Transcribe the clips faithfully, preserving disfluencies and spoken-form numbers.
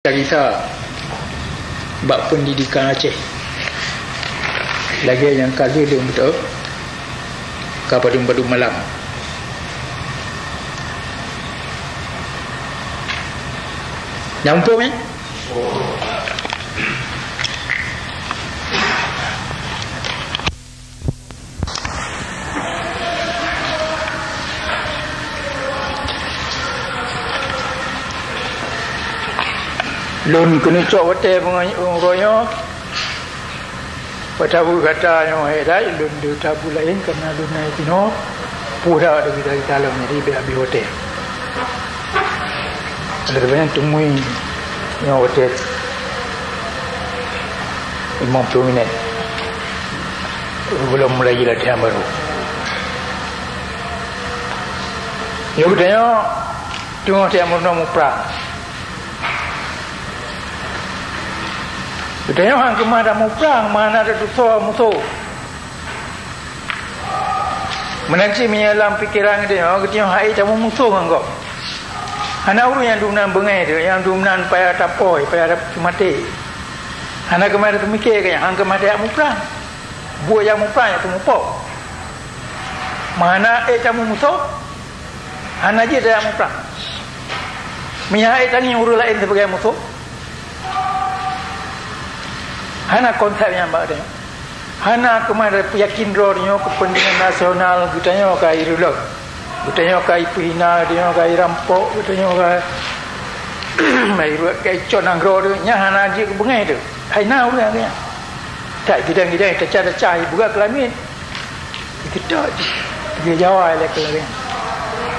Carita bak peundidikan Aceh. Lagèe nyang ka lheueh lôn beutôi, ka padum-padum malam. Nyang muphom, eh? Lôn keuneuk cok watèe meungoe-, meungoe nyoe, watèe gata nyoe hai dai, lôn deuh tabu laén kareuna lôn na inoe, peue dak gita-gita lom, jadi bèk habéh watèe. Oleh karena teumui nyoe watèe limong ploh minèt gohlom mulai latihan barô. Nyoe geutanyoe teungoh tajak meurunoe muprang. Geutanyoe han keumah tamuprang, meuhana tatusoe musoh. Meunan cit meunyoe lam pikeran geutanyoe, geutanyoe han ék tameumusoh ngon gob. Hana ureueng nyang dum nan beungèh teuh, nyang dum nan payah tapôi, payah teumaté. Hana keumah teumiké keu nyan, han keumah tajak muprang. Buet nyang muprang nyan teumupok. Meuhana ék tameumusoh, hana jeuet tajak muprang. Meunyoe han ék tangieng ureueng laén sibagoe musoh, hana konsep nyan bak tanyoe. Hana keumah peuyakin droe tanyoe keupeuntengan nasional geutanyoe ka ireuloh. Geutanyoe ka ipeuhina, geutanyoe ka irampok, geutanyoe ka, ka iruet, ka icok nanggroe teuh. Nyan hana jeuet keu beungèh teuh. Hai na ureueng nyan. That gidang-gidang tacah-tacah ibuka keu langèt. Ikeudok jih, lagèe Jawa ilèe keu lagèe nyan.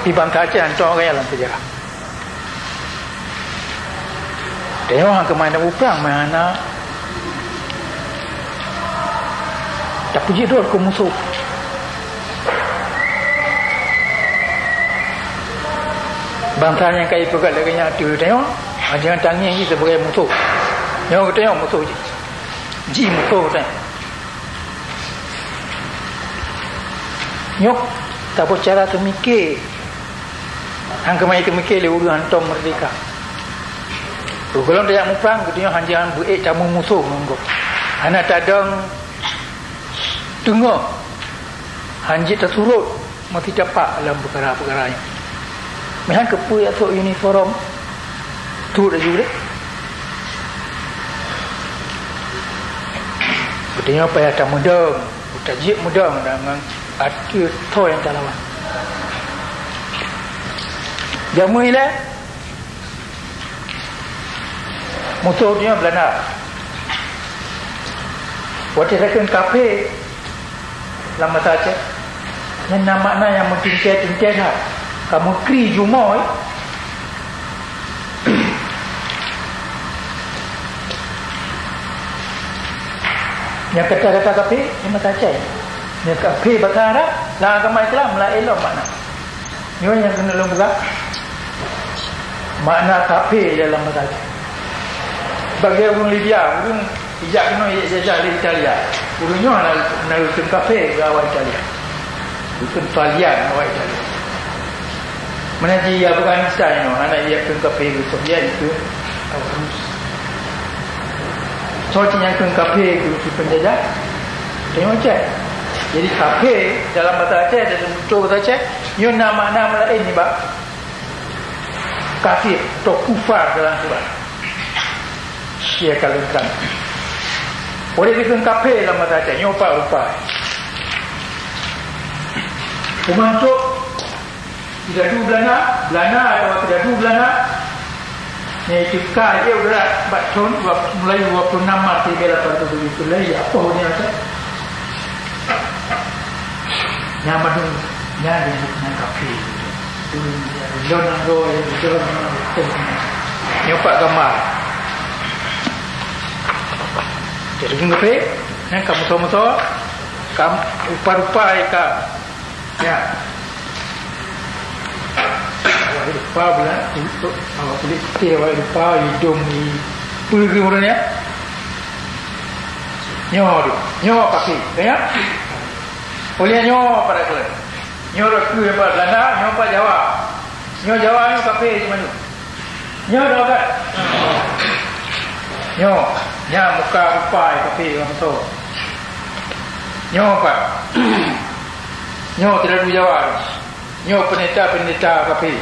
Di bansa Aceh hantom gaya lam seujarah. Tanyoe han keumah tamuprang, meuhana tapeujeuet droe keu musoh. Bansa nyang ka ipeugèt lagèe nyan ateueh tanyoe, han jeuet tangieng jih sibagoe musoh. Nyoe geutanyoe musoh jih. Jih musoh geutanyoe. Nyoe, saboh cara teumiké. Han keumah teumiké lé ureueng hantom meurdéhka. Gohlom tajak muprang, geutanyoe han jeuet beuék tameumusoh ngon gob. Hana tadong teungoh, han jeuet tasurot. Meuti tapak lam peukara-peukara nyoe. Meuhan keupeue jak sôk uniform? Tuet laju deh. Geutanyoe payah tameudong, tajeuet meudong dan ngon ateueh soe nyang talawan. Jamén ilèe, musoh nyoe Beulanda. Watèe takheun kafé lam basa Aceh, nyan na makna nyang meuteuntèe-teuntèe that. Ka meukri jumoe. Nyang kata-kata kafé, nyan basa Aceh. Nyang kafé basa Arab, lam agama Islam laén lom makna. Nyoe nyang keuneuk lôn peugah makna kafé dalam bahasa Aceh. Bagi ureueng Libya, ureueng ijak keunoe ijak jajah lé Italia. Ureueng nyoe na, na reuteun kafé bak awak Italia. Reuteun Talian awak Italia. Meunan jih Afghanistan nyoe, hana ijak keu kafé keu Soviet, keu awak Rus. Soe cit nyang keu kafé keu si peunjajah? Tanyoe Aceh. Jadi kafé dalam bahasa Aceh, dalam tutoe bahasa Aceh, nyoe na makna meulaén nibak kafir atau kufar dalam Quran. Sia kalon kan. Oleh dikheun kafé dalam bahasa Aceh, nyoe pat rupa. Teuma untuk Keudadu Beulanda, Beulanda atawa keudadu Beulanda, nyan teuka jih udah bak thon dua, mulai dua puluh enam Maret seribu lapan ratus tujuh puluh lhèe, ya, apa ni rasa? Nyan mandum, nyan dia nak kafé. Lôn nanggroe, lôn nanggroe. Nyoe pat gambar. Jadi, kafé, nyan ka musoh-musoh, ka rupa-rupa ka. Ya. Awak lupa pula, awak kulit putih, awak lupa, hidung ni. Peue ureueng nyan? Nyoe tu. Nyoe kafé. Tengok. Oleh nyoe pat keue. Nyoe keue pat Beulanda, nyoe pat Jawa. Nyoe Jawa nyoe kafé di mana? Nyoe dah kan? Nyoe, nyan muka rupa kafé ureueng Mesir. Nyoe pat. Nyoe teuladu Jawa. Nyoe peundeta-peundeta kafé.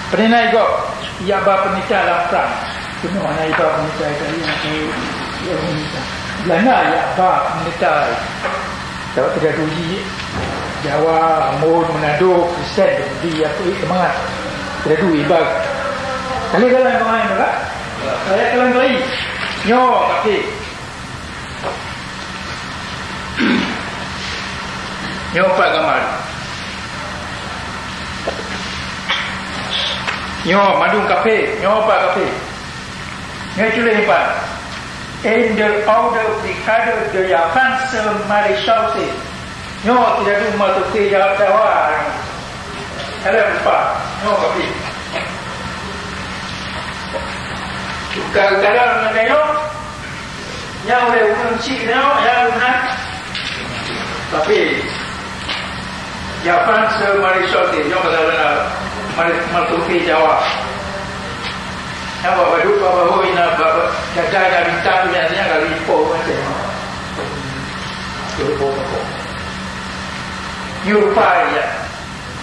Peue na i gob, ijak ba peundeta lam prang. Keunoe hana iba peundeta Italia, peundeta Belanda ijak ba peundeta. Sabab teuladu jih Jawa, Ambon, Manado, Kristen, jadi apa, eh, seumangat. Teuladu iba. Kali-kali pemain tu kan? Saya kalang kali. Nyoe kafé. Nyoe pat gambar. Nyoe mandum kafé, nyoe pat kafé. Nyoe tuléh pat. In the order of the Cadre de la France Maréchal. Nyoe tidak tu masuk ke Jawa. Jawa. Ada lupa. Nyoe kafé. Suka-suka dalam nyoe. Nyang ulèe ureueng chik nyoe, nyang ulèe na. Tapi, Japan se Malaysia ti, nyoe kata na Malay-, Malaysia Jawa. Nyang bak baduk, bak bahô, ina bak, bak, jaga ina bintang tu, nyang, nyang kali ipo macam. Ipo, ipo. Nyoe rupa ya.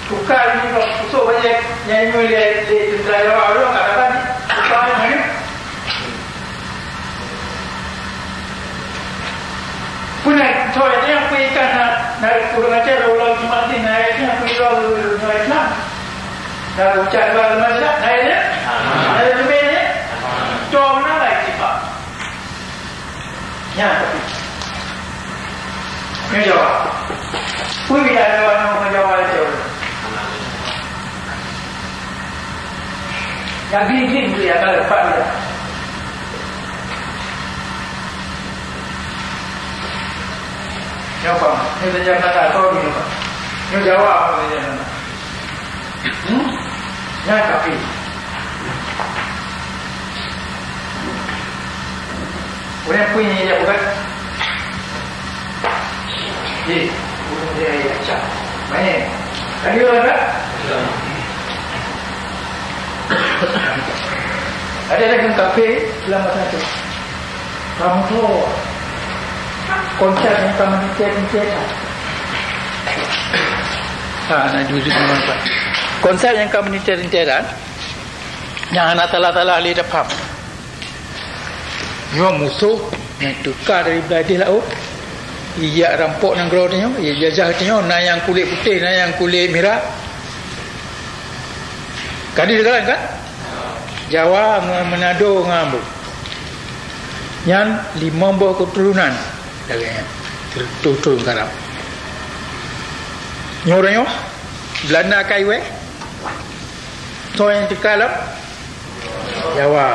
Tukar ini kok usuk bajèe nyang imum lé, lé tentara Jawa, ureueng ka dapat tukar ini. Peue na, soe nyang peue ikan na, na ureueng Aceh, ulang Jumat ni, na ayat nyang peue ulang, ulang Islam. Na ucap dua lima Islam, na ayat ni? Na ayat ni? Cuma na lah istighfar. Nyan tapi. Nyoe Jawa. Peue beda Jawa nyoe ngon Jawa laén? Nyang glim-glim tu ya, kalau empat dia. Nyoe apa? Nyoe saja kata, sorry, nyoe apa? Nyoe Jawa, apa saja kata. Hmm? Nyan kafé. Ureueng peue nyang jak bukan? Ji, ureueng dia jak cak. Main. Tadi orang tak? Ada lagi kafé dalam masa tu. Kamoe konsep nyang ka meuningkat-ningkat. Ha, na jeuet manfaat. Konsep nyang ka meuningkat-ningkat, nyang hana salah-salah lé tapaham. Nyoe musoh nyang teuka dari blah deh laôt. Ijak rampok nanggroe tanyoe, ijak jajah tanyoe, na nyang kulét putéh, na nyang kulét mirah. Ka dideungoe kan? Jawa ngon Manado ngon Ambon. Nyan limong boh keuturonan lagèe nyan. Turun-turun karab. Nyoe uroe nyoe, Belanda ka iwèh. Soe nyang teuka lam Jawa.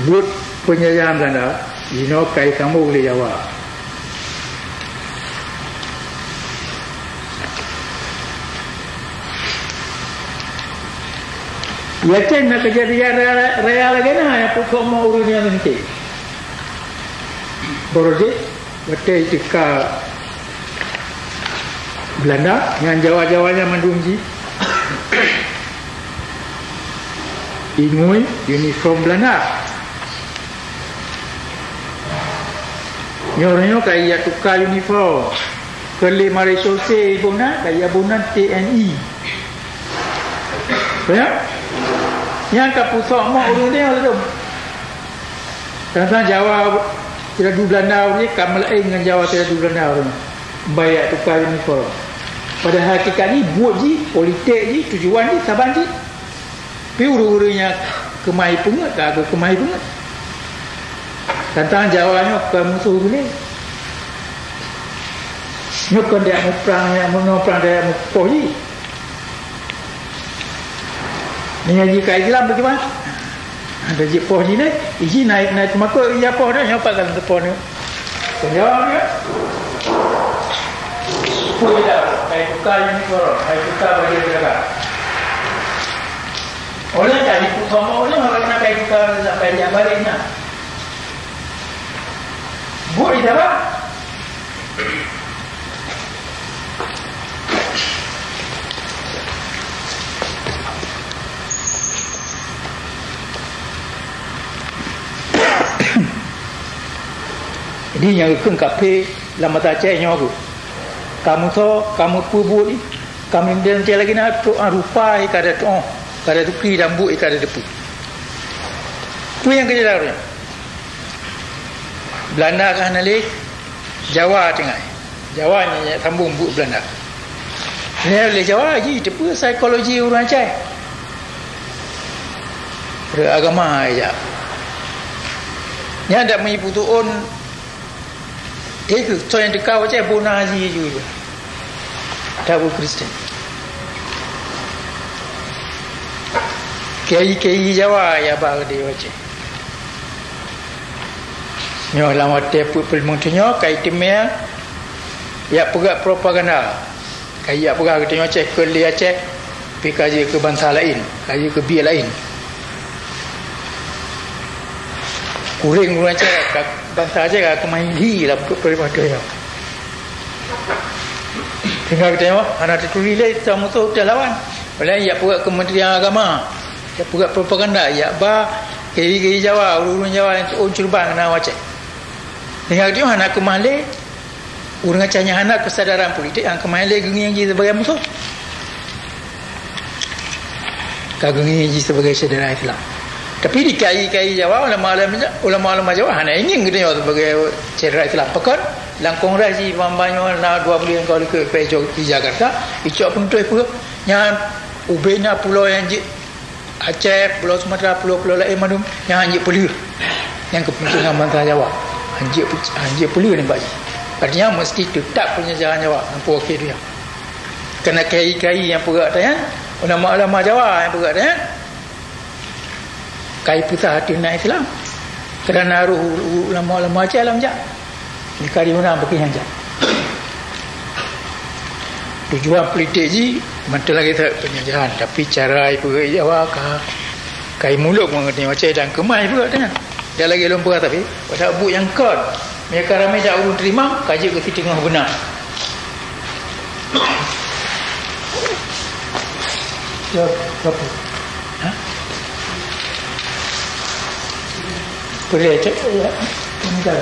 Buet peunjajahan Belanda, jinoe ka isambông lé Jawa. Di Aceh na keujadian raya, raya lagèe na nyang peutrok mo ureueng nyang meuntèe. Baroe jih, watèe teuka Belanda, nyan Jawa-Jawa nyan mandum jih ingui uniform Belanda. Nyoe, nyoe ka ijak tuka uniform. Keu lé maréchal-sé iboh na, ka ijak boh nan T N I. Ya? Nyan ka peutrok mo ureueng nyoe lom. Teuntang Jawa, Teuladu Belanda ureueng ka meulaén ngon Jawa Teuladu Belanda ureueng. Ban ijak tuka uniform. Padahai hakikat jih, buet jih, politik jih, tujuan jih, saban jih. Pi ureueng-ureueng nyang keumah ipeungeut, ka geukeumah ipeungeut. Teuntang Jawa nyoe kon musoh ulèe. Nyoe kon dayah muprang, dayah munoe prang, dayah mupoh jih. Meunyoe jih ka Islam bagaimana? Ada jih poh jih deh. Iji naik, naik teumakot, iya poh deh, nyoe pakai teupoh ni. Peunjawab dia. Sepuluh jam, kai tukar uniform, kai tukar baju jaga. Oleh kai tukar sama oleh orang nak kai tukar sampai dia balik nak. Buat dia apa? Di nyang geukheun kafé lam basa Aceh nyoe geuh. Kamoe soe, kamoe peue buet jih, kamoe lagèe na trok rupa jih ka tatu'oh, ka tatukri dan buet jih ka tateupeue. Peue nyang keu jih lagèe nyan? Beulanda ka hana lé, Jawa tinggai. Jawa nyang, nyang sambông buet Beulanda. Lé, lé Jawa jiteupeue psikologi ureueng Aceh. Rot agama jak. Nyan dak meunyo peutuon, eh, keu soe nyang teuka Aceh bona jih ju. Tabu Kristen. Kiai-kiai Jawa ya ba di Aceh. Nyoe lam watèe peuet puluh lima thôn nyoe ka iteumèe jak peugah propaganda. Ka jak peugah geutanyoe Aceh kon lé Aceh, pi ka jeuet keu bansa laén, ka jeuet keu biet laén. Kureueng ureueng Aceh ka, bansa Aceh ka keumah hi lam peuet puluh lima thôn nyoe. Sehingga geutanyoe hana taturi lé tamusoh teuh lawan. Oleh jak peugah Kementerian Agama, jak peugah propaganda, jak ba kiai-kiai Jawa, ureueng-ureueng Jawa nyang teuôn ceureuban na Aceh. Sehingga geutanyoe hana keumah lé ureueng Aceh nyang hana keusadaran politik, nyang keumah lé geungieng jih sibagai musoh. Ka geungieng jih sibagai syedara Islam. Tapi di kiai-kiai Jawa, ulama-ulama, ulama-ulama Jawa hana ingieng geutanyoe sibagai syedara Islam. Pakon? Lam kongres jih ban-ban nyoe na dua buleuen ka likot di Jakarta, icok peunutôh peue? Nyan ubé na pulo nyang jeuet Aceh, Pulo Sumatera, pulo-pulo laén mandum nyang hanjeuet peuleueh. Nyang keupeuntengan bansa Jawa hanjeuet pe-, hanjeuet peuleueh nibak jih. Artinya, meusti teutap peunjajahan Jawa ngon peue wakèe donya. Karena kiai-kiai nyang peugah tanyan, ulama-ulama Jawa nyang peugah tanyan, kai peusah ateueh na Islam. Karena roh ulama-ulama Aceh lam jak. Di kali urang bagi nyang jak. Tujuan politik jih mantong lagèe that peunjajahan, tapi cara ipeugah Jawa ka, ka imulok ngon Aceh dan keumah ipeugah tanyan. Jak lagèe lôn peugah tapi, pada buet nyang kon, meunyo ka ramè that ureueng teurimong, ka jeuet keu siteungoh beuna. Ya, apa? Ha? Boleh cek ya. Ini dah.